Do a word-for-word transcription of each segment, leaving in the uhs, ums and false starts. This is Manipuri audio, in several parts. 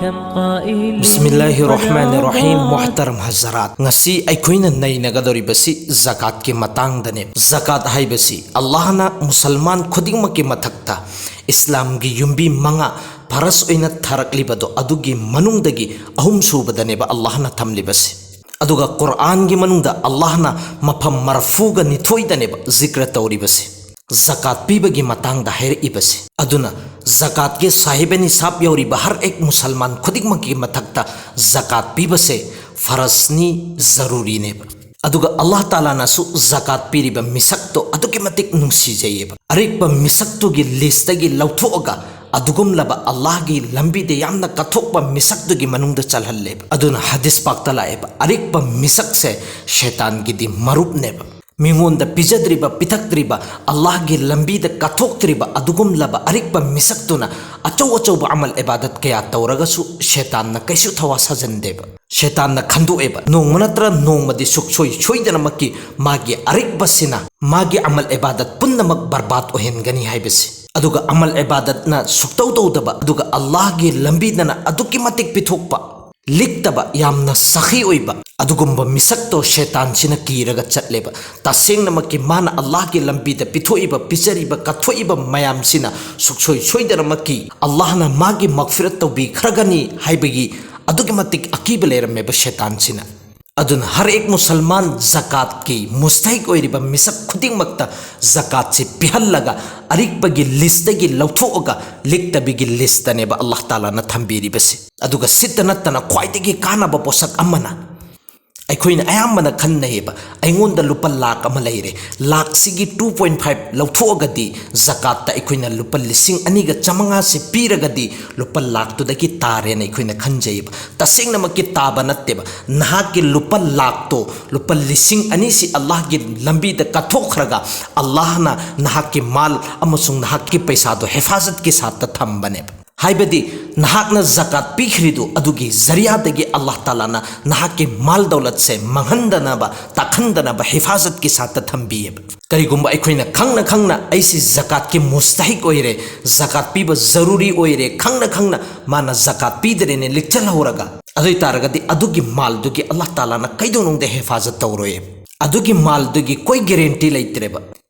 ꯕꯤꯁꯃꯤꯜꯂꯥꯍꯤꯔ ꯔꯍꯃꯥꯅꯤꯔ ꯔꯍꯤꯝ꯫ ꯃꯨꯍꯇꯔꯝ ꯍꯖꯔꯥꯠ, ꯉꯁꯤ ꯑꯩꯈꯣꯏꯅ ꯅꯩꯅꯒꯗꯧꯔꯤꯕꯁꯤ ꯖꯀꯥꯠꯀꯤ ꯃꯇꯥꯡꯗꯅꯦ꯫ ꯖꯀꯥꯠ ꯍꯥꯏꯕꯁꯤ ꯑꯜꯂꯥꯍꯅ ꯃꯨꯁꯜꯃꯥꯟ ꯈꯨꯗꯤꯡꯃꯛꯀꯤ ꯃꯊꯛꯇ ꯏꯁꯂꯥꯝꯒꯤ ꯌꯨꯝꯕꯤ ꯃꯉꯥ ꯐꯔꯁ ꯑꯣꯏꯅ ꯊꯥꯔꯛꯂꯤꯕꯗꯣ, ꯑꯗꯨꯒꯤ ꯃꯅꯨꯡꯗꯒꯤ ꯑꯍꯨꯝ ꯁꯨꯕꯗꯅꯦꯕ ꯑꯜꯂꯥꯍꯅ ꯊꯝꯂꯤꯕꯁꯤ꯫ ꯑꯗꯨꯒ ꯀꯨꯔꯥꯟꯒꯤ ꯃꯅꯨꯡꯗ ꯑꯜꯂꯥꯍꯅ ꯃꯐꯝ ꯃꯔꯐꯨꯒ ꯅꯤꯊꯣꯏꯗꯅꯦꯕ ꯖꯤꯀ꯭ꯔ ꯇꯧꯔꯤꯕꯁꯤ, ꯖꯀꯥꯠ ꯄꯤꯕꯒꯤ ꯃꯇꯥꯡꯗ ꯍꯥꯏꯔꯛꯏꯕꯁꯤ꯫ ꯑꯗꯨꯅ ꯖꯀꯥꯠꯀꯤ ꯁꯥꯍꯤꯕ ꯅꯤꯁꯥꯕ ꯌꯧꯔꯤꯕ ꯍꯔ ꯑꯦꯛ ꯃꯨꯁꯜꯃꯥꯟ ꯈꯨꯗꯤꯡꯃꯛꯀꯤ ꯃꯊꯛꯇ ꯖꯀꯥꯠ ꯄꯤꯕꯁꯦ ꯐꯔꯁꯅꯤ, ꯖꯔꯨꯔꯤꯅꯦꯕ꯫ ꯑꯗꯨꯒ ꯑꯜꯂꯥꯍ ꯇꯥꯂꯥꯅꯁꯨ ꯖꯀꯥꯠ ꯄꯤꯔꯤꯕ ꯃꯤꯁꯛꯇꯣ ꯑꯗꯨꯛꯀꯤ ꯃꯇꯤꯛ ꯅꯨꯡꯁꯤꯖꯩꯌꯦꯕ꯫ ꯑꯔꯤꯛꯄ ꯃꯤꯁꯛꯇꯨꯒꯤ ꯂꯤꯁꯇꯒꯤ ꯂꯧꯊꯣꯛꯑꯒ ꯑꯗꯨꯒꯨꯝꯂꯕ ꯑꯜꯂꯥꯍꯒꯤ ꯂꯝꯕꯤꯗ ꯌꯥꯝꯅ ꯀꯠꯊꯣꯛꯄ ꯃꯤꯁꯛꯇꯨꯒꯤ ꯃꯅꯨꯡꯗ ꯆꯜꯍꯜꯂꯦꯕ꯫ ꯑꯗꯨꯅ ꯍꯗꯤꯁ ꯄꯥꯛꯇ ꯂꯥꯛꯑꯦꯕ, ꯑꯔꯤꯛꯄ ꯃꯤꯁꯛꯁꯦ ꯁꯦꯇꯥꯟꯒꯤꯗꯤ ꯃꯔꯨꯞꯅꯦꯕ꯫ ꯃꯤꯉꯣꯟꯗ ꯄꯤꯖꯗ꯭ꯔꯤꯕ, ꯄꯤꯊꯛꯇ꯭ꯔꯤꯕ, ꯑꯜꯂꯥꯍꯒꯤ ꯂꯝꯕꯤꯗ ꯀꯠꯊꯣꯛꯇ꯭ꯔꯤꯕ ꯑꯗꯨꯒꯨꯝꯂꯕ ꯑꯔꯤꯛꯄ ꯃꯤꯁꯛꯇꯨꯅ ꯑꯆꯧ ꯑꯆꯧꯕ ꯑꯃꯜ ꯏꯕꯥꯗꯠ ꯀꯌꯥ ꯇꯧꯔꯒꯁꯨ ꯁꯦꯇꯥꯟꯅ ꯀꯩꯁꯨ ꯊꯋꯥ ꯁꯥꯖꯟꯗꯦꯕ꯫ ꯁꯦꯇꯥꯟꯅ ꯈꯟꯗꯣꯛꯑꯦꯕ, ꯅꯣꯡꯃ ꯅꯠꯇ꯭ꯔ ꯅꯣꯡꯃꯗꯤ ꯁꯨꯛꯁꯣꯏ ꯁꯣꯏꯗꯅꯃꯛꯀꯤ ꯃꯥꯒꯤ ꯑꯔꯤꯛꯄꯁꯤꯅ ꯃꯥꯒꯤ ꯑꯃꯜ ꯏꯕꯥꯗꯠ ꯄꯨꯝꯅꯃꯛ ꯕꯔꯕꯥꯗ ꯑꯣꯏꯍꯟꯒꯅꯤ ꯍꯥꯏꯕꯁꯤ꯫ ꯑꯗꯨꯒ ꯑꯃꯜ ꯏꯕꯥꯗꯠꯅ ꯁꯨꯛꯇꯧ ꯇꯧꯗꯕ, ꯑꯗꯨꯒ ꯑꯜꯂꯥꯍꯒꯤ ꯂꯝꯕꯤꯗꯅ ꯑꯗꯨꯛꯀꯤ ꯃꯇꯤꯛ ꯄꯤꯊꯣꯛꯄ, ꯂꯤꯛꯇꯕ, ꯌꯥꯝꯅ ꯁꯈꯤ ꯑꯣꯏꯕ ꯑꯗꯨꯒꯨꯝꯕ ꯃꯤꯁꯛꯇꯣ ꯁꯦꯇꯥꯟꯁꯤꯅ ꯀꯤꯔꯒ ꯆꯠꯂꯦꯕ꯫ ꯇꯁꯦꯡꯅꯃꯛꯀꯤ ꯃꯥꯅ ꯑꯜꯂꯥꯍꯒꯤ ꯂꯝꯕꯤꯗ ꯄꯤꯊꯣꯛꯏꯕ, ꯄꯤꯖꯔꯤꯕ, ꯀꯠꯊꯣꯛꯏꯕ ꯃꯌꯥꯝꯁꯤꯅ ꯁꯨꯛꯁꯣꯏ ꯁꯣꯏꯗꯅꯃꯛꯀꯤ ꯑꯜꯂꯥꯍꯅ ꯃꯥꯒꯤ ꯃꯒꯐꯤꯔꯠ ꯇꯧꯕꯤꯈ꯭ꯔꯒꯅꯤ ꯍꯥꯏꯕꯒꯤ ꯑꯗꯨꯛꯀꯤ ꯃꯇꯤꯛ ꯑꯀꯤꯕ ꯂꯩꯔꯝꯃꯦꯕ ꯁꯦꯇꯥꯟꯁꯤꯅ꯫ ꯑꯗꯨꯅ ꯍꯔ ꯑꯦꯛ ꯃꯨꯁꯜꯃꯥꯟ ꯖꯀꯥꯠꯀꯤ ꯃꯨꯁꯇꯍꯤꯛ ꯑꯣꯏꯔꯤꯕ ꯃꯤꯁꯛ ꯈꯨꯗꯤꯡꯃꯛꯇ ꯖꯀꯥꯠꯁꯤ ꯄꯤꯍꯜꯂꯒ ꯑꯔꯤꯛꯄꯒꯤ ꯂꯤꯁꯇꯒꯤ ꯂꯧꯊꯣꯛꯑꯒ ꯂꯤꯛꯇꯕꯤꯒꯤ ꯂꯤꯁꯇꯅꯦꯕ ꯑꯜꯂꯥꯍ ꯇꯥꯂꯥꯅ ꯊꯝꯕꯤꯔꯤꯕꯁꯤ꯫ ꯑꯗꯨꯒ ꯁꯤꯠꯇ ꯅꯠꯇꯅ ꯈ꯭ꯋꯥꯏꯗꯒꯤ ꯀꯥꯟꯅꯕ ꯄꯣꯠꯁꯛ ꯑꯃꯅ, ꯑꯩꯈꯣꯏꯅ ꯑꯌꯥꯝꯕꯅ ꯈꯟꯅꯩꯌꯦꯕ, ꯑꯩꯉꯣꯟꯗ ꯂꯨꯄꯥ ꯂꯥꯛ ꯑꯃ ꯂꯩꯔꯦ, ꯂꯥꯛꯁꯤꯒꯤ two point five ꯂꯧꯊꯣꯛꯑꯒꯗꯤ ꯖꯀꯥꯠꯇ ꯑꯩꯈꯣꯏꯅ ꯂꯨꯄꯥ ꯂꯤꯁꯤꯡ ꯑꯅꯤꯒ ꯆꯥꯃꯉꯥꯁꯤ ꯄꯤꯔꯒꯗꯤ ꯂꯨꯄꯥ ꯂꯥꯛꯇꯨꯗꯒꯤ ꯇꯥꯔꯦꯅ ꯑꯩꯈꯣꯏꯅ ꯈꯟꯖꯩꯌꯦꯕ꯫ ꯇꯁꯦꯡꯅꯃꯛꯀꯤ ꯇꯥꯕ ꯅꯠꯇꯦꯕ꯫ ꯅꯍꯥꯛꯀꯤ ꯂꯨꯄꯥ ꯂꯥꯛꯇꯣ, ꯂꯨꯄꯥ ꯂꯤꯁꯤꯡ ꯑꯅꯤꯁꯤ ꯑꯜꯂꯥꯍꯒꯤ ꯂꯝꯕꯤꯗ ꯀꯠꯊꯣꯛꯈ꯭ꯔꯒ ꯑꯜꯂꯥꯍꯅ ꯅꯍꯥꯛꯀꯤ ꯃꯥꯜ ꯑꯃꯁꯨꯡ ꯅꯍꯥꯛꯀꯤ ꯄꯩꯁꯥꯗꯣ ꯍꯦꯐꯥꯖꯠꯀꯤ ꯁꯥꯠꯇ ꯊꯝꯕꯅꯦꯕ꯫ ꯍꯥꯏꯕꯗꯤ ꯅꯍꯥꯛꯅ ꯖꯀꯥꯠ ꯄꯤꯈ꯭ꯔꯤꯗꯨ ꯑꯗꯨꯒꯤ ꯖꯔꯤꯌꯥꯗꯒꯤ ꯑꯜꯂꯥꯍ ꯇꯥꯂꯥꯅ ꯅꯍꯥꯛꯀꯤ ꯃꯥꯜ ꯗꯧꯂꯠꯁꯦ ꯃꯥꯡꯍꯟꯗꯅꯕ, ꯇꯥꯛꯍꯟꯗꯅꯕ ꯍꯤꯐꯥꯖꯠꯀꯤ ꯁꯥꯠꯇ ꯊꯝꯕꯤꯌꯦꯕ꯫ ꯀꯔꯤꯒꯨꯝꯕ ꯑꯩꯈꯣꯏꯅ ꯈꯪꯅ ꯈꯪꯅ ꯑꯩꯁꯤ ꯖꯀꯥꯠꯀꯤ ꯃꯨꯁꯇꯍꯤꯛ ꯑꯣꯏꯔꯦ, ꯖꯀꯥꯠ ꯄꯤꯕ ꯖꯔꯨꯔꯤ ꯑꯣꯏꯔꯦ, ꯈꯪꯅ ꯈꯪꯅ ꯃꯥꯅ ꯖꯀꯥꯠ ꯄꯤꯗ꯭ꯔꯦꯅꯦ ꯂꯤꯛꯆꯜꯍꯧꯔꯒ, ꯑꯗꯨ ꯑꯣꯏ ꯇꯥꯔꯒꯗꯤ ꯑꯗꯨꯒꯤ ꯃꯥꯜꯗꯨꯒꯤ ꯑꯜꯂꯥꯍ ꯇꯥꯂꯥꯅ ꯀꯩꯗꯧꯅꯨꯡꯗ ꯍꯤꯐꯥꯖꯠ ꯇꯧꯔꯣꯏ꯫ ꯑꯗꯨꯒꯤ ꯃꯥꯜꯗꯨꯒꯤ ꯀꯣꯏ ꯒꯦꯔꯦꯟꯇꯤ ꯂꯩꯇ꯭ꯔꯦꯕ꯫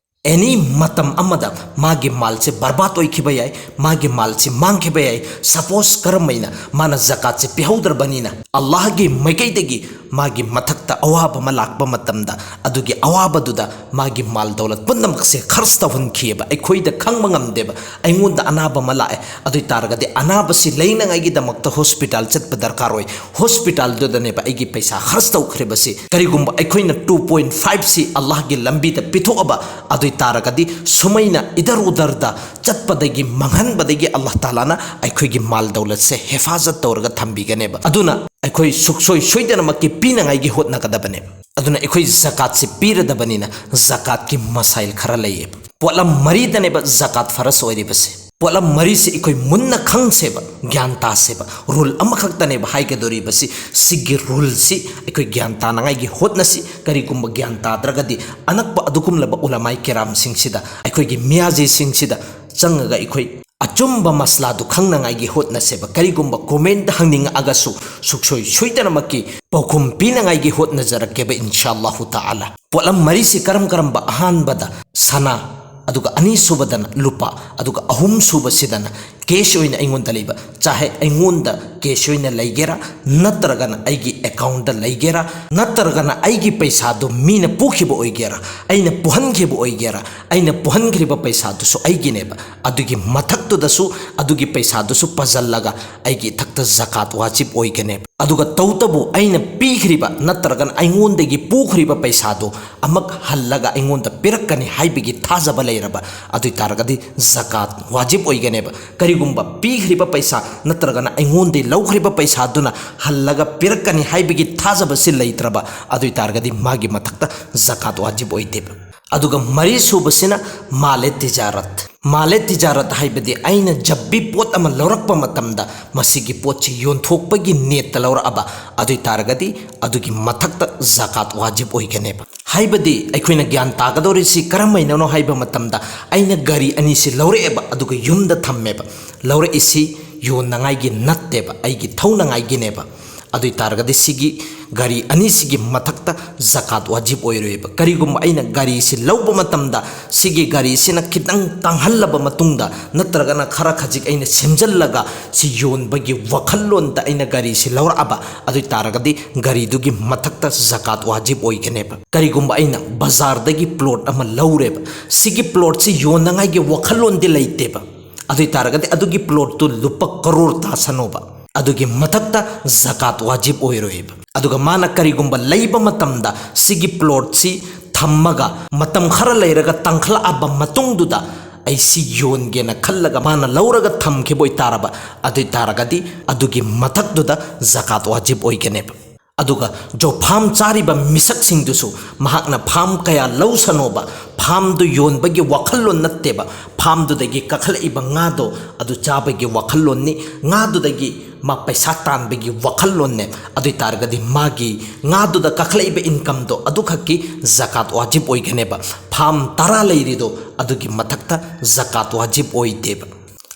ꯑꯦꯅꯤ ꯃꯇꯝ ꯑꯃꯗ ꯃꯥꯒꯤ ꯃꯥꯜꯁꯦ ꯕꯔꯕꯥꯗ ꯑꯣꯏꯈꯤꯕ ꯌꯥꯏ, ꯃꯥꯒꯤ ꯃꯥꯜꯁꯤ ꯃꯥꯡꯈꯤꯕ ꯌꯥꯏ꯫ ꯁꯄꯣꯁ ꯀꯔꯝꯍꯥꯏꯅ ꯃꯥꯅ ꯖꯀꯥꯠꯁꯦ ꯄꯤꯍꯧꯗ꯭ꯔꯕꯅꯤꯅ ꯑꯜꯂꯥꯍꯒꯤ ꯃꯥꯏꯀꯩꯗꯒꯤ ꯃꯥꯒꯤ ꯃꯊꯛꯇ ꯑꯋꯥꯕ ꯑꯃ ꯂꯥꯛꯄ ꯃꯇꯝꯗ ꯑꯗꯨꯒꯤ ꯑꯋꯥꯕꯗꯨꯗ ꯃꯥꯒꯤ ꯃꯥꯜ ꯗꯧꯂꯠ ꯄꯨꯝꯅꯃꯛꯁꯦ ꯈꯔꯆ ꯇꯧꯍꯟꯈꯤꯑꯕ꯫ ꯑꯩꯈꯣꯏꯗ ꯈꯪꯕ ꯉꯝꯗꯦꯕ꯫ ꯑꯩꯉꯣꯟꯗ ꯑꯅꯥꯕ ꯑꯃ ꯂꯥꯛꯑꯦ, ꯑꯗꯨ ꯑꯣꯏ ꯇꯥꯔꯒꯗꯤ ꯑꯅꯥꯕꯁꯤ ꯂꯩꯅꯉꯥꯏꯒꯤꯗꯃꯛꯇ ꯍꯣꯁꯄꯤꯇꯥꯜ ꯆꯠꯄ ꯗꯔꯀꯥꯔ ꯑꯣꯏ꯫ ꯍꯣꯁꯄꯤꯇꯥꯜꯗꯨꯗꯅꯦꯕ ꯑꯩꯒꯤ ꯄꯩꯁꯥ ꯈꯔꯆ ꯇꯧꯈ꯭ꯔꯤꯕꯁꯤ꯫ ꯀꯔꯤꯒꯨꯝꯕ ꯑꯩꯈꯣꯏꯅ ꯇꯨ ꯄꯣꯏꯟ ꯐꯥꯏꯚꯁꯤ ꯑꯜꯂꯥꯍꯒꯤ ꯂꯝꯕꯤꯗ ꯄꯤꯊꯣꯛꯑꯕ, ꯑꯗꯨ ꯑꯣꯏ ꯇꯥꯔꯒꯗꯤ ꯁꯨꯃꯥꯏꯅ ꯏꯗꯔ ꯎꯗꯔꯗ ꯆꯠꯄꯗꯒꯤ ꯃꯥꯡꯍꯟꯕꯗꯒꯤ ꯑꯜꯂꯥꯍ ꯇꯥꯂꯥꯅ ꯑꯩꯈꯣꯏꯒꯤ ꯃꯥꯜ ꯗꯧꯂꯠꯁꯦ ꯍꯤꯐꯥꯖꯠ ꯇꯧꯔꯒ ꯊꯝꯕꯤꯒꯅꯦꯕ꯫ ꯑꯗꯨꯅ ꯑꯩꯈꯣꯏ ꯁꯨꯛꯁꯣꯏ ꯁꯣꯏꯗꯅꯃꯛꯀꯤ ꯄꯤꯅꯉꯥꯏꯒꯤ ꯍꯣꯠꯅꯒꯗꯕꯅꯦꯕ꯫ ꯑꯗꯨꯅ ꯑꯩꯈꯣꯏ ꯖꯀꯥꯠꯁꯤ ꯄꯤꯔꯗꯕꯅꯤꯅ ꯖꯀꯥꯠꯀꯤ ꯃꯁꯥꯏꯜ ꯈꯔ ꯂꯩꯌꯦꯕ꯫ ꯄꯣꯠꯂꯝ ꯃꯔꯤꯗꯅꯦꯕ ꯖꯀꯥꯠ ꯐꯔꯁ ꯑꯣꯏꯔꯤꯕꯁꯦ꯫ ꯄꯣꯠꯂꯝ ꯃꯔꯤꯁꯤ ꯑꯩꯈꯣꯏ ꯃꯨꯟꯅ ꯈꯪꯁꯦꯕ, ꯒ꯭ꯌꯥꯟ ꯇꯥꯁꯦꯕ꯫ ꯔꯨꯜ ꯑꯃꯈꯛꯇꯅꯦꯕ ꯍꯥꯏꯒꯗꯧꯔꯤꯕꯁꯤ꯫ ꯁꯤꯒꯤ ꯔꯨꯜꯁꯤ ꯑꯩꯈꯣꯏ ꯒ꯭ꯌꯥꯟ ꯇꯥꯅꯉꯥꯏꯒꯤ ꯍꯣꯠꯅꯁꯤ꯫ ꯀꯔꯤꯒꯨꯝꯕ ꯒ꯭ꯌꯥꯟ ꯇꯥꯗ꯭ꯔꯒꯗꯤ ꯑꯅꯛꯄ ꯑꯗꯨꯒꯨꯝꯂꯕ ꯎꯂꯃꯥꯏ ꯀꯦꯔꯥꯝꯁꯤꯡꯁꯤꯗ, ꯑꯩꯈꯣꯏꯒꯤ ꯃꯤꯌꯥꯖꯤꯁꯤꯡꯁꯤꯗ ꯆꯪꯉꯒ ꯑꯩꯈꯣꯏ ꯑꯆꯨꯝꯕ ꯃꯁꯂꯥꯗꯨ ꯈꯪꯅꯉꯥꯏꯒꯤ ꯍꯣꯠꯅꯁꯦꯕ꯫ ꯀꯔꯤꯒꯨꯝꯕ ꯀꯣꯃꯦꯟꯗ ꯍꯪꯅꯤꯡꯉꯛꯑꯒꯁꯨ ꯁꯨꯛꯁꯣꯏ ꯁꯣꯏꯗꯅꯃꯛꯀꯤ ꯄꯥꯎꯈꯨꯝ ꯄꯤꯅꯉꯥꯏꯒꯤ ꯍꯣꯠꯅꯖꯔꯛꯀꯦꯕ, ꯏꯟꯁꯥ ꯑꯜꯂꯥꯍꯨ ꯇꯥꯂꯥ꯫ ꯄꯣꯠꯂꯝ ꯃꯔꯤꯁꯤ ꯀꯔꯝ ꯀꯔꯝꯕ? ꯑꯍꯥꯟꯕꯗ ꯁꯅꯥ, ꯑꯗꯨꯒ ꯑꯅꯤꯁꯨꯕꯗꯅ ꯂꯨꯄꯥ, ꯑꯗꯨꯒ ꯑꯍꯨꯝꯁꯨꯕꯁꯤꯗꯅ ꯀꯦꯁ ꯑꯣꯏꯅ ꯑꯩꯉꯣꯟꯗ ꯂꯩꯕ, ꯆꯥꯍꯦ ꯑꯩꯉꯣꯟꯗ ꯀꯦꯁ ꯑꯣꯏꯅ ꯂꯩꯒꯦꯔꯥ, ꯅꯠꯇ꯭ꯔꯒꯅ ꯑꯩꯒꯤ ꯑꯦꯀꯥꯎꯟꯗ ꯂꯩꯒꯦꯔꯥ, ꯅꯠꯇ꯭ꯔꯒꯅ ꯑꯩꯒꯤ ꯄꯩꯁꯥꯗꯣ ꯃꯤꯅ ꯄꯨꯈꯤꯕ ꯑꯣꯏꯒꯦꯔꯥ, ꯑꯩꯅ ꯄꯨꯍꯟꯈꯤꯕ ꯑꯣꯏꯒꯦꯔꯥ, ꯑꯩꯅ ꯄꯨꯍꯟꯈ꯭ꯔꯤꯕ ꯄꯩꯁꯥꯗꯨꯁꯨ ꯑꯩꯒꯤꯅꯦꯕ꯫ ꯑꯗꯨꯒꯤ ꯃꯊꯛꯇꯨꯗꯁꯨ ꯑꯗꯨꯒꯤ ꯄꯩꯁꯥꯗꯨꯁꯨ ꯄꯥꯖꯜꯂꯒ ꯑꯩꯒꯤ ꯏꯊꯛꯇ ꯖꯀꯥꯠ ꯋꯥꯖꯤꯕ ꯑꯣꯏꯒꯅꯦꯕ꯫ ꯑꯗꯨꯒ ꯇꯧꯕꯇꯕꯨ ꯑꯩꯅ ꯄꯤꯈ꯭ꯔꯤꯕ ꯅꯠꯇ꯭ꯔꯒꯅ ꯑꯩꯉꯣꯟꯗꯒꯤ ꯄꯨꯈ꯭ꯔꯤꯕ ꯄꯩꯁꯥꯗꯨ ꯑꯃꯨꯛ ꯍꯜꯂꯒ ꯑꯩꯉꯣꯟꯗ ꯄꯤꯔꯛꯀꯅꯤ ꯍꯥꯏꯕꯒꯤ ꯊꯥꯖꯕ ꯂꯩꯔꯕ, ꯑꯗꯨ ꯑꯣꯏ ꯇꯥꯔꯒꯗꯤ ꯖꯀꯥꯠ ꯋꯥꯖꯤꯕ ꯑꯣꯏꯒꯅꯦꯕ꯫ ꯀꯔꯤꯒꯨꯝꯕ ꯄꯤꯈ꯭ꯔꯤꯕ ꯄꯩꯁꯥ ꯅꯠꯇ꯭ꯔꯒꯅ ꯑꯩꯉꯣꯟꯗꯒꯤ ꯂꯧꯈ꯭ꯔꯤꯕ ꯄꯩꯁꯥꯗꯨꯅ ꯍꯜꯂꯒ ꯄꯤꯔꯛꯀꯅꯤ ꯍꯥꯏꯕꯒꯤ ꯊꯥꯖꯕꯁꯤ ꯂꯩꯇ꯭ꯔꯕ, ꯑꯗꯨ ꯑꯣꯏ ꯇꯥꯔꯒꯗꯤ ꯃꯥꯒꯤ ꯃꯊꯛꯇ ꯖꯀꯥꯠ ꯋꯥꯖꯤꯕ ꯑꯣꯏꯗꯦꯕ꯫ ꯑꯗꯨꯒ ꯃꯔꯤꯁꯨꯕꯁꯤꯅ ꯃꯥꯂꯦ ꯇꯤꯖꯥꯔꯠ꯫ ꯃꯥꯂꯦ ꯇꯤꯖꯥꯔꯠ ꯍꯥꯏꯕꯗꯤ ꯑꯩꯅ ꯖꯕ ꯚꯤ ꯄꯣꯠ ꯑꯃ ꯂꯧꯔꯛꯄ ꯃꯇꯝꯗ ꯃꯁꯤꯒꯤ ꯄꯣꯠꯁꯤ ꯌꯣꯟꯊꯣꯛꯄꯒꯤ ꯅꯤꯌꯠꯇ ꯂꯧꯔꯛꯑꯕ, ꯑꯗꯨ ꯑꯣꯏ ꯇꯥꯔꯒꯗꯤ ꯑꯗꯨꯒꯤ ꯃꯊꯛꯇ ꯖꯀꯥꯠ ꯋꯥꯖꯤꯕ ꯑꯣꯏꯒꯅꯦꯕ꯫ ꯍꯥꯏꯕꯗꯤ ꯑꯩꯈꯣꯏꯅ ꯒ꯭ꯌꯥꯟ ꯇꯥꯒꯗꯧꯔꯤꯁꯤ ꯀꯔꯝꯍꯥꯏꯅꯅꯣ ꯍꯥꯏꯕ ꯃꯇꯝꯗ, ꯑꯩꯅ ꯒꯥꯔꯤ ꯑꯅꯤꯁꯤ ꯂꯧꯔꯛꯑꯦꯕ, ꯑꯗꯨꯒ ꯌꯨꯝꯗ ꯊꯝꯃꯦꯕ꯫ ꯂꯧꯔꯛꯏꯁꯤ ꯌꯣꯟꯅꯉꯥꯏꯒꯤ ꯅꯠꯇꯦꯕ, ꯑꯩꯒꯤ ꯊꯧꯅꯉꯥꯏꯒꯤꯅꯦꯕ꯫ ꯑꯗꯨ ꯑꯣꯏ ꯇꯥꯔꯒꯗꯤ ꯁꯤꯒꯤ ꯒꯥꯔꯤ ꯑꯅꯤꯁꯤꯒꯤ ꯃꯊꯛꯇ ꯖꯀꯥꯠ ꯋꯥꯖꯤꯕ ꯑꯣꯏꯔꯣꯏꯕ꯫ ꯀꯔꯤꯒꯨꯝꯕ ꯑꯩꯅ ꯒꯥꯔꯤꯁꯤ ꯂꯧꯕ ꯃꯇꯝꯗ ꯁꯤꯒꯤ ꯒꯥꯔꯤꯁꯤꯅ ꯈꯤꯇꯪ ꯇꯥꯡꯍꯜꯂꯕ ꯃꯇꯨꯡꯗ, ꯅꯠꯇ꯭ꯔꯒꯅ ꯈꯔ ꯈꯖꯤꯛ ꯑꯩꯅ ꯁꯦꯝꯖꯤꯜꯂꯒ ꯁꯤ ꯌꯣꯟꯕꯒꯤ ꯋꯥꯈꯜꯂꯣꯟꯗ ꯑꯩꯅ ꯒꯥꯔꯤꯁꯤ ꯂꯧꯔꯛꯑꯕ, ꯑꯗꯨ ꯑꯣꯏ ꯇꯥꯔꯒꯗꯤ ꯒꯥꯔꯤꯗꯨꯒꯤ ꯃꯊꯛꯇ ꯖꯀꯥꯠ ꯋꯥꯖꯤꯕ ꯑꯣꯏꯒꯅꯦꯕ꯫ ꯀꯔꯤꯒꯨꯝꯕ ꯑꯩꯅ ꯕꯖꯥꯔꯗꯒꯤ ꯄ꯭ꯂꯣꯠ ꯑꯃ ꯂꯧꯔꯦꯕ, ꯁꯤꯒꯤ ꯄ꯭ꯂꯣꯠꯁꯤ ꯌꯣꯟꯅꯉꯥꯏꯒꯤ ꯋꯥꯈꯜꯂꯣꯟꯗꯤ ꯂꯩꯇꯦꯕ, ꯑꯗꯨ ꯑꯣꯏ ꯇꯥꯔꯒꯗꯤ ꯑꯗꯨꯒꯤ ꯄ꯭ꯂꯣꯠꯇꯨ ꯂꯨꯄꯥ ꯀꯔꯣꯔ ꯇꯥꯁꯅꯣꯕ, ꯑꯗꯨꯒꯤ ꯃꯊꯛꯇ ꯖꯀꯥꯠ ꯋꯥꯖꯤꯕ ꯑꯣꯏꯔꯣꯏꯕ꯫ ꯑꯗꯨꯒ ꯃꯥꯅ ꯀꯔꯤꯒꯨꯝꯕ ꯂꯩꯕ ꯃꯇꯝꯗ ꯁꯤꯒꯤ ꯄ꯭ꯂꯣꯠꯁꯤ ꯊꯝꯃꯒ ꯃꯇꯝ ꯈꯔ ꯂꯩꯔꯒ ꯇꯥꯡꯈꯠꯂꯛꯑꯕ ꯃꯇꯨꯡꯗꯨꯗ ꯑꯩ ꯁꯤ ꯌꯣꯟꯒꯦꯅ ꯈꯜꯂꯒ ꯃꯥꯅ ꯂꯧꯔꯒ ꯊꯝꯈꯤꯕ ꯑꯣꯏꯇꯥꯔꯕ, ꯑꯗꯨ ꯑꯣꯏ ꯇꯥꯔꯒꯗꯤ ꯑꯗꯨꯒꯤ ꯃꯊꯛꯇꯨꯗ ꯖꯀꯥꯠ ꯋꯥꯖꯤꯕ ꯑꯣꯏꯒꯅꯦꯕ꯫ ꯑꯗꯨꯒ ꯖꯣ ꯐꯥꯝ ꯆꯥꯔꯤꯕ ꯃꯤꯁꯛꯁꯤꯡꯗꯨꯁꯨ ꯃꯍꯥꯛꯅ ꯐꯥꯝ ꯀꯌꯥ ꯂꯧꯁꯅꯣꯕ, ꯐꯥꯝꯗꯨ ꯌꯣꯟꯕꯒꯤ ꯋꯥꯈꯜꯂꯣꯟ ꯅꯠꯇꯦꯕ, ꯐꯥꯝꯗꯨꯗꯒꯤ ꯀꯥꯈꯠꯂꯛꯏꯕ ꯉꯥꯗꯣ ꯑꯗꯨ ꯆꯥꯕꯒꯤ ꯋꯥꯈꯜꯂꯣꯟꯅꯤ, ꯉꯥꯗꯨꯗꯒꯤ ꯃꯥ ꯄꯩꯁꯥ ꯇꯥꯟꯕꯒꯤ ꯋꯥꯈꯜꯂꯣꯟꯅꯦ꯫ ꯑꯗꯨ ꯑꯣꯏ ꯇꯥꯔꯒꯗꯤ ꯃꯥꯒꯤ ꯉꯥꯗꯨꯗ ꯀꯥꯈꯠꯂꯛꯏꯕ ꯏꯟꯀꯝꯗꯣ ꯑꯗꯨꯈꯛꯀꯤ ꯖꯀꯥꯠ ꯋꯥꯖꯤꯕ ꯑꯣꯏꯒꯅꯦꯕ꯫ ꯐꯥꯝ ꯇꯔꯥ ꯂꯩꯔꯤꯗꯣ ꯑꯗꯨꯒꯤ ꯃꯊꯛꯇ ꯖꯀꯥꯠ ꯋꯥꯖꯤꯕ ꯑꯣꯏꯗꯦꯕ꯫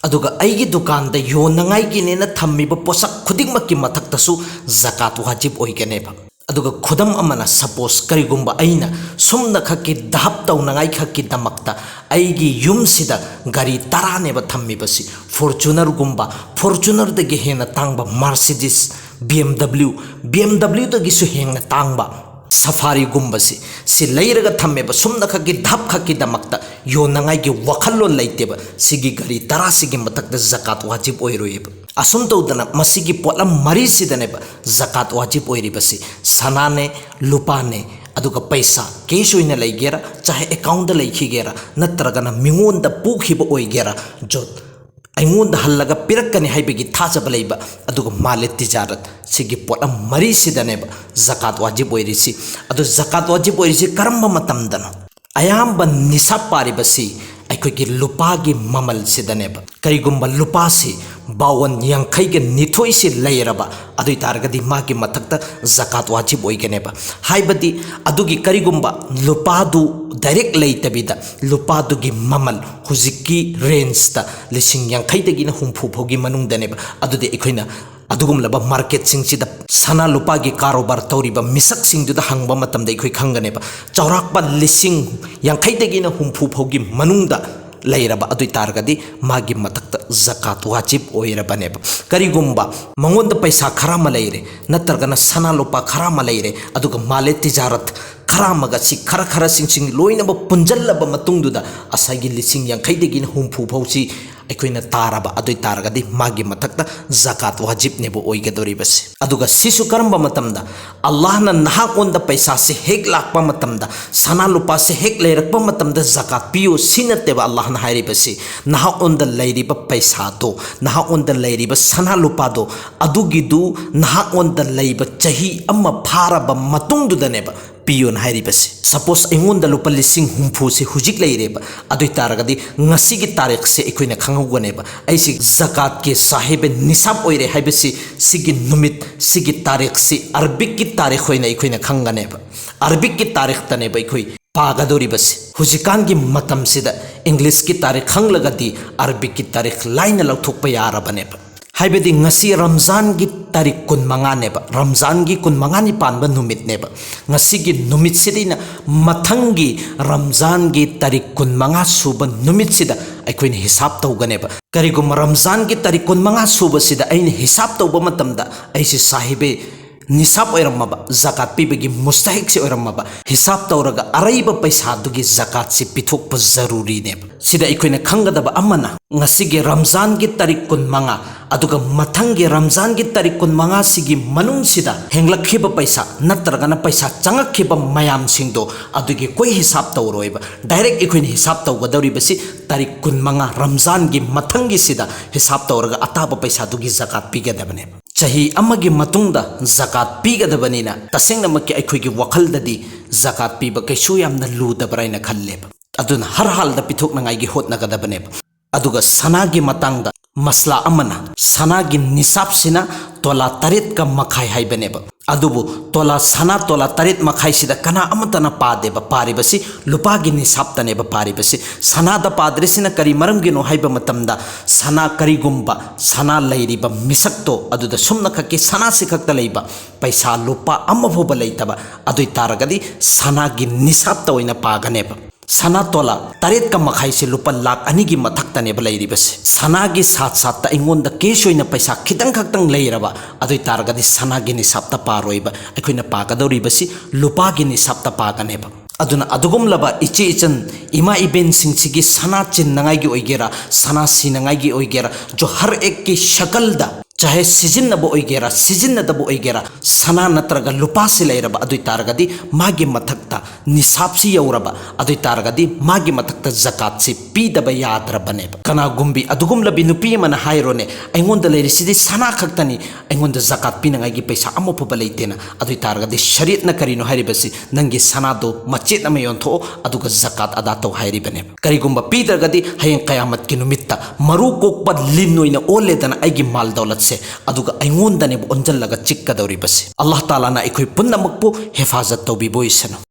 ꯑꯗꯨꯒ ꯑꯩꯒꯤ ꯗꯨꯀꯥꯟꯗ ꯌꯣꯟꯅꯉꯥꯏꯒꯤꯅꯦꯅ ꯊꯝꯃꯤꯕ ꯄꯣꯠꯁꯛ ꯈꯨꯗꯤꯡꯃꯛꯀꯤ ꯃꯊꯛꯇꯁꯨ ꯖꯀꯥꯠ ꯋꯥꯖꯤꯕ ꯑꯣꯏꯒꯅꯦꯕ꯫ ꯑꯗꯨꯒ ꯈꯨꯗꯝ ꯑꯃꯅ, ꯁꯄꯣꯁ, ꯀꯔꯤꯒꯨꯝꯕ ꯑꯩꯅ ꯁꯨꯝꯅꯈꯛꯀꯤ ꯙꯥꯞ ꯇꯧꯅꯉꯥꯏꯈꯛꯀꯤꯗꯃꯛꯇ ꯑꯩꯒꯤ ꯌꯨꯝꯁꯤꯗ ꯒꯥꯔꯤ ꯇꯔꯥꯅꯦꯕ ꯊꯝꯃꯤꯕꯁꯤ, ꯐꯣꯔꯆꯨꯅꯔꯒꯨꯝꯕ, ꯐꯣꯔꯆꯨꯅꯔꯗꯒꯤ ꯍꯦꯟꯅ ꯇꯥꯡꯕ Mercedes, B M W, B M ꯗꯕ꯭ꯂꯤꯎꯗꯒꯤꯁꯨ ꯍꯦꯟꯅ ꯇꯥꯡꯕ ꯁꯐꯥꯔꯤꯒꯨꯝꯕꯁꯤ ꯁꯤ ꯂꯩꯔꯒ ꯊꯝꯃꯦꯕ, ꯁꯨꯝꯅꯈꯛꯀꯤ ꯙꯥꯞꯈꯛꯀꯤꯗꯃꯛꯇ ꯌꯣꯟꯅꯉꯥꯏꯒꯤ ꯋꯥꯈꯜꯂꯣꯟ ꯂꯩꯇꯦꯕ꯫ ꯁꯤꯒꯤ ꯒꯥꯔꯤ ꯇꯔꯥꯁꯤꯒꯤ ꯃꯊꯛꯇ ꯖꯀꯥꯠ ꯋꯥꯖꯤꯕ ꯑꯣꯏꯔꯣꯏꯌꯦꯕ꯫ ꯑꯁꯨꯝ ꯇꯧꯗꯅ ꯃꯁꯤꯒꯤ ꯄꯣꯠꯂꯝ ꯃꯔꯤꯁꯤꯗꯅꯦꯕ ꯖꯀꯥꯠ ꯋꯥꯖꯤꯕ ꯑꯣꯏꯔꯤꯕꯁꯤ꯫ ꯁꯅꯥꯅꯦ, ꯂꯨꯄꯥꯅꯦ, ꯑꯗꯨꯒ ꯄꯩꯁꯥ ꯀꯦꯁ ꯑꯣꯏꯅ ꯂꯩꯒꯦꯔꯥ, ꯆꯥꯍꯦ ꯑꯦꯀꯥꯎꯟꯗ ꯂꯩꯈꯤꯒꯦꯔꯥ, ꯅꯠꯇ꯭ꯔꯒꯅ ꯃꯤꯉꯣꯟꯗ ꯄꯨꯈꯤꯕ ꯑꯣꯏꯒꯦꯔꯥ, ꯖꯣ-, ꯑꯩꯉꯣꯟꯗ ꯍꯜꯂꯒ ꯄꯤꯔꯛꯀꯅꯤ ꯍꯥꯏꯕꯒꯤ ꯊꯥꯖꯕ ꯂꯩꯕ, ꯑꯗꯨꯒ ꯃꯥꯂꯦ ꯇꯤꯖꯥꯔꯠ, ꯁꯤꯒꯤ ꯄꯣꯠꯂꯝ ꯃꯔꯤꯁꯤꯗꯅꯦꯕ ꯖꯀꯥꯠ ꯋꯥꯖꯤꯕ ꯑꯣꯏꯔꯤꯁꯤ꯫ ꯑꯗꯨ ꯖꯀꯥꯠ ꯋꯥꯖꯤꯕ ꯑꯣꯏꯔꯤꯁꯤ ꯀꯔꯝꯕ ꯃꯇꯝꯗꯅꯣ? ꯑꯌꯥꯝꯕ ꯅꯤꯁꯥꯞ ꯄꯥꯔꯤꯕꯁꯤ ꯑꯩꯈꯣꯏꯒꯤ ꯂꯨꯄꯥꯒꯤ ꯃꯃꯜꯁꯤꯗꯅꯦꯕ꯫ ꯀꯔꯤꯒꯨꯝꯕ ꯂꯨꯄꯥꯁꯤ ꯕꯥꯋꯟ ꯌꯥꯡꯈꯩꯒ ꯅꯤꯊꯣꯏꯁꯤ ꯂꯩꯔꯕ, ꯑꯗꯨ ꯑꯣꯏ ꯇꯥꯔꯒꯗꯤ ꯃꯥꯒꯤ ꯃꯊꯛꯇ ꯖꯀꯥꯠ ꯋꯥꯖꯤꯕ ꯑꯣꯏꯒꯅꯦꯕ꯫ ꯍꯥꯏꯕꯗꯤ ꯑꯗꯨꯒꯤ ꯀꯔꯤꯒꯨꯝꯕ ꯂꯨꯄꯥꯗꯨ ꯗꯥꯏꯔꯦꯛ ꯂꯩꯇꯕꯤꯗ ꯂꯨꯄꯥꯗꯨꯒꯤ ꯃꯃꯜ ꯍꯧꯖꯤꯛꯀꯤ ꯔꯦꯟꯖꯇ ꯂꯤꯁꯤꯡ ꯌꯥꯡꯈꯩꯗꯒꯤꯅ ꯍꯨꯝꯐꯨ ꯐꯥꯎꯒꯤ ꯃꯅꯨꯡꯗꯅꯦꯕ꯫ ꯑꯗꯨꯗꯤ ꯑꯩꯈꯣꯏꯅ ꯑꯗꯨꯒꯨꯝꯂꯕ ꯃꯥꯔꯀꯦꯠꯁꯤꯡꯁꯤꯗ ꯁꯅꯥ ꯂꯨꯄꯥꯒꯤ ꯀꯥꯔꯣꯕꯥꯔ ꯇꯧꯔꯤꯕ ꯃꯤꯁꯛꯁꯤꯡꯗꯨꯗ ꯍꯪꯕ ꯃꯇꯝꯗ ꯑꯩꯈꯣꯏ ꯈꯪꯒꯅꯦꯕ꯫ ꯆꯥꯎꯔꯥꯛꯄ ꯂꯤꯁꯤꯡ ꯌꯥꯡꯈꯩꯗꯒꯤꯅ ꯍꯨꯝꯐꯨ ꯐꯥꯎꯒꯤ ꯃꯅꯨꯡꯗ ꯂꯩꯔꯕ ꯑꯗꯨ ꯑꯣꯏ ꯇꯥꯔꯒꯗꯤ ꯃꯥꯒꯤ ꯃꯊꯛꯇ ꯖꯀꯥꯠ ꯋꯥꯖꯤꯕ ꯑꯣꯏꯔꯕꯅꯦꯕ꯫ ꯀꯔꯤꯒꯨꯝꯕ ꯃꯉꯣꯟꯗ ꯄꯩꯁꯥ ꯈꯔ ꯑꯃ ꯂꯩꯔꯦ, ꯅꯠꯇ꯭ꯔꯒꯅ ꯁꯅꯥ ꯂꯨꯄꯥ ꯈꯔ ꯑꯃ ꯂꯩꯔꯦ, ꯑꯗꯨꯒ ꯃꯥꯂꯦ ꯇꯤꯖꯥꯔꯠ ꯈꯔ ꯑꯃꯒ ꯁꯤ ꯈꯔ ꯈꯔꯁꯤꯡꯁꯤ ꯂꯣꯏꯅꯃꯛ ꯄꯨꯟꯁꯤꯜꯂꯕ ꯃꯇꯨꯡꯗꯨꯗ ꯉꯁꯥꯏꯒꯤ ꯂꯤꯁꯤꯡ ꯌꯥꯡꯈꯩꯗꯒꯤꯅ ꯍꯨꯝꯐꯨ ꯐꯥꯎꯁꯤ ꯑꯩꯈꯣꯏꯅ ꯇꯥꯔꯕ ꯑꯗꯨ ꯑꯣꯏ ꯇꯥꯔꯒꯗꯤ ꯃꯥꯒꯤ ꯃꯊꯛꯇ ꯖꯀꯥꯠ ꯋꯥꯖꯤꯕꯅꯦꯕ ꯑꯣꯏꯒꯗꯧꯔꯤꯕꯁꯦ꯫ ꯑꯗꯨꯒ ꯁꯤꯁꯨ ꯀꯔꯝꯕ ꯃꯇꯝꯗ? ꯑꯜꯂꯥꯍꯅ ꯅꯍꯥꯛꯉꯣꯟꯗ ꯄꯩꯁꯥꯁꯦ ꯍꯦꯛ ꯂꯥꯛꯄ ꯃꯇꯝꯗ, ꯁꯅꯥ ꯂꯨꯄꯥꯁꯦ ꯍꯦꯛ ꯂꯩꯔꯛꯄ ꯃꯇꯝꯗ ꯖꯀꯥꯠ ꯄꯤꯌꯨ, ꯁꯤ ꯅꯠꯇꯦꯕ ꯑꯜꯂꯥꯍꯅ ꯍꯥꯏꯔꯤꯕꯁꯤ꯫ ꯅꯍꯥꯛꯉꯣꯟꯗ ꯂꯩꯔꯤꯕ ꯄꯩꯁꯥꯗꯣ, ꯅꯍꯥꯛꯉꯣꯟꯗ ꯂꯩꯔꯤꯕ ꯁꯅꯥ ꯂꯨꯄꯥꯗꯣ, ꯑꯗꯨꯒꯤꯗꯨ ꯅꯍꯥꯛꯉꯣꯟꯗ ꯂꯩꯕ ꯆꯍꯤ ꯑꯃ ꯐꯥꯔꯕ ꯃꯇꯨꯡꯗꯨꯗꯅꯦꯕ ꯄꯤꯌꯣꯅ ꯍꯥꯏꯔꯤꯕꯁꯦ꯫ ꯁꯄꯣꯁ ꯑꯩꯉꯣꯟꯗ ꯂꯨꯄꯥ ꯂꯤꯁꯤꯡ ꯍꯨꯝꯐꯨꯁꯦ ꯍꯧꯖꯤꯛ ꯂꯩꯔꯦꯕ, ꯑꯗꯨ ꯑꯣꯏ ꯇꯥꯔꯒꯗꯤ ꯉꯁꯤꯒꯤ ꯇꯥꯔꯤꯛꯁꯦ ꯑꯩꯈꯣꯏꯅ ꯈꯪꯍꯧꯒꯅꯦꯕ꯫ ꯑꯩꯁꯤ ꯖꯀꯥꯠꯀꯤ ꯁꯥꯍꯤꯕꯦ ꯅꯤꯁꯥꯞ ꯑꯣꯏꯔꯦ ꯍꯥꯏꯕꯁꯤ ꯁꯤꯒꯤ ꯅꯨꯃꯤꯠ, ꯁꯤꯒꯤ ꯇꯥꯔꯤꯛꯁꯤ ꯑꯔꯕꯤꯛꯀꯤ ꯇꯥꯔꯤꯛ ꯑꯣꯏꯅ ꯑꯩꯈꯣꯏꯅ ꯈꯪꯒꯅꯦꯕ꯫ ꯑꯔꯕꯤꯛꯀꯤ ꯇꯥꯔꯤꯛꯇꯅꯦꯕ ꯑꯩꯈꯣꯏ ꯄꯥꯒꯗꯧꯔꯤꯕꯁꯦ꯫ ꯍꯧꯖꯤꯛꯀꯥꯟꯒꯤ ꯃꯇꯝꯁꯤꯗ ꯏꯪꯂꯤꯁꯀꯤ ꯇꯥꯔꯤꯛ ꯈꯪꯂꯒꯗꯤ ꯑꯔꯕꯤꯛꯀꯤ ꯇꯥꯔꯤꯛ ꯂꯥꯏꯅ ꯂꯧꯊꯣꯛꯄ ꯌꯥꯔꯕꯅꯦꯕ꯫ ꯍꯥꯏꯕꯗꯤ ꯉꯁꯤ ꯔꯝꯖꯥꯟꯒꯤ ꯇꯥꯔꯤꯛ ꯀꯨꯟꯃꯉꯥꯅꯦꯕ, ꯔꯝꯖꯥꯟꯒꯤ ꯀꯨꯟꯃꯉꯥꯅꯤ ꯄꯥꯟꯕ ꯅꯨꯃꯤꯠꯅꯦꯕ꯫ ꯉꯁꯤꯒꯤ ꯅꯨꯃꯤꯠꯁꯤꯗꯩꯅ ꯃꯊꯪꯒꯤ ꯔꯝꯖꯥꯟꯒꯤ ꯇꯥꯔꯤꯛ ꯀꯨꯟꯃꯉꯥ ꯁꯨꯕ ꯅꯨꯃꯤꯠꯁꯤꯗ ꯑꯩꯈꯣꯏꯅ ꯍꯤꯁꯥꯞ ꯇꯧꯒꯅꯦꯕ꯫ ꯀꯔꯤꯒꯨꯝꯕ ꯔꯝꯖꯥꯟꯒꯤ ꯇꯥꯔꯤꯛ ꯀꯨꯟꯃꯉꯥ ꯁꯨꯕꯁꯤꯗ ꯑꯩꯅ ꯍꯤꯁꯥꯞ ꯇꯧꯕ ꯃꯇꯝꯗ ꯑꯩꯁꯦ ꯁꯥꯍꯤꯕꯦ ꯅꯤꯁꯥꯞ ꯑꯣꯏꯔꯝꯃꯕ, ꯖꯀꯥꯠ ꯄꯤꯕꯒꯤ ꯃꯨꯁꯇꯍꯤꯛꯁꯦ ꯑꯣꯏꯔꯝꯃꯕ, ꯍꯤꯁꯥꯞ ꯇꯧꯔꯒ ꯑꯔꯩꯕ ꯄꯩꯁꯥꯗꯨꯒꯤ ꯖꯀꯥꯠꯁꯤ ꯄꯤꯊꯣꯛꯄ ꯖꯔꯨꯔꯤꯅꯦꯕ꯫ ꯁꯤꯗ ꯑꯩꯈꯣꯏꯅ ꯈꯪꯒꯗꯕ ꯑꯃꯅ, ꯉꯁꯤꯒꯤ ꯔꯝꯖꯥꯟꯒꯤ ꯇꯥꯔꯤꯛ ꯀꯨꯟꯃꯉꯥ, ꯑꯗꯨꯒ ꯃꯊꯪꯒꯤ ꯔꯝꯖꯥꯟꯒꯤ ꯇꯥꯔꯤꯛ ꯀꯨꯟꯃꯉꯥꯁꯤꯒꯤ ꯃꯅꯨꯡꯁꯤꯗ ꯍꯦꯡꯂꯛꯈꯤꯕ ꯄꯩꯁꯥ ꯅꯠꯇ꯭ꯔꯒꯅ ꯄꯩꯁꯥ ꯆꯪꯉꯛꯈꯤꯕ ꯃꯌꯥꯝꯁꯤꯡꯗꯣ ꯑꯗꯨꯒꯤ ꯀꯣꯏ ꯍꯤꯁꯥꯞ ꯇꯧꯔꯣꯏꯕ꯫ ꯗꯥꯏꯔꯦꯛ ꯑꯩꯈꯣꯏꯅ ꯍꯤꯁꯥꯞ ꯇꯧꯒꯗꯧꯔꯤꯕꯁꯤ ꯇꯥꯔꯤꯛ ꯀꯨꯟꯃꯉꯥ, ꯔꯝꯖꯥꯟꯒꯤ ꯃꯊꯪꯒꯤꯁꯤꯗ ꯍꯤꯁꯥꯞ ꯇꯧꯔꯒ ꯑꯇꯥꯕ ꯄꯩꯁꯥꯗꯨꯒꯤ ꯖꯀꯥꯠ ꯄꯤꯒꯗꯕꯅꯦꯕ꯫ ꯆꯍꯤ ꯑꯃꯒꯤ ꯃꯇꯨꯡꯗ ꯖꯀꯥꯠ ꯄꯤꯒꯗꯕꯅꯤꯅ ꯇꯁꯦꯡꯅꯃꯛꯀꯤ ꯑꯩꯈꯣꯏꯒꯤ ꯋꯥꯈꯜꯗꯗꯤ ꯖꯀꯥꯠ ꯄꯤꯕ ꯀꯩꯁꯨ ꯌꯥꯝꯅ ꯂꯨꯗꯕ꯭ꯔꯥ ꯍꯥꯏꯅ ꯈꯜꯂꯦꯕ꯫ ꯑꯗꯨꯅ ꯍꯔ ꯍꯥꯜꯗ ꯄꯤꯊꯣꯛꯅꯉꯥꯏꯒꯤ ꯍꯣꯠꯅꯒꯗꯕꯅꯦꯕ꯫ ꯑꯗꯨꯒ ꯁꯅꯥꯒꯤ ꯃꯇꯥꯡꯗ ꯃꯁꯂꯥ ꯑꯃꯅ, ꯁꯅꯥꯒꯤ ꯅꯤꯁꯥꯞꯁꯤꯅ ꯇꯣꯂꯥ ꯇꯔꯦꯠꯀ ꯃꯈꯥꯏ ꯍꯥꯏꯕꯅꯦꯕ꯫ ꯑꯗꯨꯕꯨ ꯇꯣꯂꯥ, ꯁꯅꯥ ꯇꯣꯂꯥ ꯇꯔꯦꯠ ꯃꯈꯥꯏꯁꯤꯗ ꯀꯅꯥ ꯑꯃꯠꯇꯅ ꯄꯥꯗꯦꯕ, ꯄꯥꯔꯤꯕꯁꯤ ꯂꯨꯄꯥꯒꯤ ꯅꯤꯁꯥꯞꯇꯅꯦꯕ ꯄꯥꯔꯤꯕꯁꯤ꯫ ꯁꯅꯥꯗ ꯄꯥꯗ꯭ꯔꯤꯁꯤꯅ ꯀꯔꯤ ꯃꯔꯝꯒꯤꯅꯣ ꯍꯥꯏꯕ ꯃꯇꯝꯗ, ꯁꯅꯥ, ꯀꯔꯤꯒꯨꯝꯕ ꯁꯅꯥ ꯂꯩꯔꯤꯕ ꯃꯤꯁꯛꯇꯣ ꯑꯗꯨꯗ ꯁꯨꯝꯅꯈꯛꯀꯤ ꯁꯅꯥꯁꯤ ꯈꯛꯇ ꯂꯩꯕ, ꯄꯩꯁꯥ ꯂꯨꯄꯥ ꯑꯃ ꯐꯥꯎꯕ ꯂꯩꯇꯕ, ꯑꯗꯨ ꯑꯣꯏ ꯇꯥꯔꯒꯗꯤ ꯁꯅꯥꯒꯤ ꯅꯤꯁꯥꯞꯇ ꯑꯣꯏꯅ ꯄꯥꯒꯅꯦꯕ꯫ ꯁꯅꯥ ꯇꯣꯂꯥ ꯇꯔꯦꯠꯀ ꯃꯈꯥꯏꯁꯦ ꯂꯨꯄꯥ ꯂꯥꯛ ꯑꯅꯤꯒꯤ ꯃꯊꯛꯇꯅꯦꯕ ꯂꯩꯔꯤꯕꯁꯦ꯫ ꯁꯅꯥꯒꯤ ꯁꯥꯠ ꯁꯥꯠꯇ ꯑꯩꯉꯣꯟꯗ ꯀꯦꯁ ꯑꯣꯏꯅ ꯄꯩꯁꯥ ꯈꯤꯇꯪ ꯈꯛꯇꯪ ꯂꯩꯔꯕ, ꯑꯗꯨ ꯑꯣꯏ ꯇꯥꯔꯒꯗꯤ ꯁꯅꯥꯒꯤ ꯅꯤꯁꯥꯞꯇ ꯄꯥꯔꯣꯏꯕ, ꯑꯩꯈꯣꯏꯅ ꯄꯥꯒꯗꯧꯔꯤꯕꯁꯤ ꯂꯨꯄꯥꯒꯤ ꯅꯤꯁꯥꯞꯇ ꯄꯥꯒꯅꯦꯕ꯫ ꯑꯗꯨꯅ ꯑꯗꯨꯒꯨꯝꯂꯕ ꯏꯆꯦ ꯏꯆꯟ, ꯏꯃꯥ ꯏꯕꯦꯟꯁꯤꯡꯁꯤꯒꯤ ꯁꯅꯥ ꯆꯤꯟꯅꯉꯥꯏꯒꯤ ꯑꯣꯏꯒꯦꯔꯥ, ꯁꯅꯥ ꯁꯤꯅꯉꯥꯏꯒꯤ ꯑꯣꯏꯒꯦꯔꯥ, ꯖꯣ ꯍꯔ ꯑꯦꯛꯀꯤ ꯁꯀꯜꯗ, ꯆꯥꯍꯦ ꯁꯤꯖꯤꯟꯅꯕ ꯑꯣꯏꯒꯦꯔꯥ, ꯁꯤꯖꯤꯟꯅꯗꯕ ꯑꯣꯏꯒꯦꯔꯥ, ꯁꯅꯥ ꯅꯠꯇ꯭ꯔꯒ ꯂꯨꯄꯥꯁꯤ ꯂꯩꯔꯕ, ꯑꯗꯨ ꯑꯣꯏ ꯇꯥꯔꯒꯗꯤ ꯃꯥꯒꯤ ꯃꯊꯛꯇ ꯅꯤꯁꯥꯞꯁꯤ ꯌꯧꯔꯕ, ꯑꯗꯨ ꯑꯣꯏ ꯇꯥꯔꯒꯗꯤ ꯃꯥꯒꯤ ꯃꯊꯛꯇ ꯖꯀꯥꯠꯁꯤ ꯄꯤꯗꯕ ꯌꯥꯗ꯭ꯔꯕꯅꯦꯕ꯫ ꯀꯅꯥꯒꯨꯝꯕꯤ ꯑꯗꯨꯒꯨꯝꯂꯕꯤ ꯅꯨꯄꯤ ꯑꯃꯅ ꯍꯥꯏꯔꯣꯅꯦ, "ꯑꯩꯉꯣꯟꯗ ꯂꯩꯔꯤꯁꯤꯗꯤ ꯁꯅꯥ ꯈꯛꯇꯅꯤ, ꯑꯩꯉꯣꯟꯗ ꯖꯀꯥꯠ ꯄꯤꯅꯉꯥꯏꯒꯤ ꯄꯩꯁꯥ ꯑꯃ ꯐꯥꯎꯕ ꯂꯩꯇꯦꯅ"꯫ ꯑꯗꯨ ꯑꯣꯏ ꯇꯥꯔꯒꯗꯤ ꯁꯔꯤꯌꯠꯅ ꯀꯔꯤꯅꯣ ꯍꯥꯏꯔꯤꯕꯁꯤ? ꯅꯪꯒꯤ ꯁꯅꯥꯗꯣ ꯃꯆꯦꯠ ꯑꯃ ꯌꯣꯟꯊꯣꯛꯑꯣ, ꯑꯗꯨꯒ ꯖꯀꯥꯠ ꯑꯗꯥ ꯇꯧ ꯍꯥꯏꯔꯤꯕꯅꯦꯕ꯫ ꯀꯔꯤꯒꯨꯝꯕ ꯄꯤꯗ꯭ꯔꯒꯗꯤ ꯍꯌꯦꯡ ꯀꯌꯥꯃꯠꯀꯤ ꯅꯨꯃꯤꯠꯇ ꯃꯔꯨ ꯀꯣꯛꯄ ꯂꯤꯟ ꯑꯣꯏꯅ ꯑꯣꯜꯂꯦꯗꯅ ꯑꯩꯒꯤ ꯃꯥꯜ ꯗꯧꯂꯠꯁꯦ, ꯑꯗꯨꯒ ꯑꯩꯉꯣꯟꯗꯅꯦꯕ ꯑꯣꯟꯁꯤꯜꯂꯒ ꯆꯤꯛꯀꯗꯧꯔꯤꯕꯁꯦ꯫ ꯑꯜꯂꯥꯍ ꯇꯥꯂꯥꯅ ꯑꯩꯈꯣꯏ ꯄꯨꯝꯅꯃꯛꯄꯨ ꯍꯦꯐꯥꯖꯠ ꯇꯧꯕꯤꯕ ꯑꯣꯏꯁꯅꯨ꯫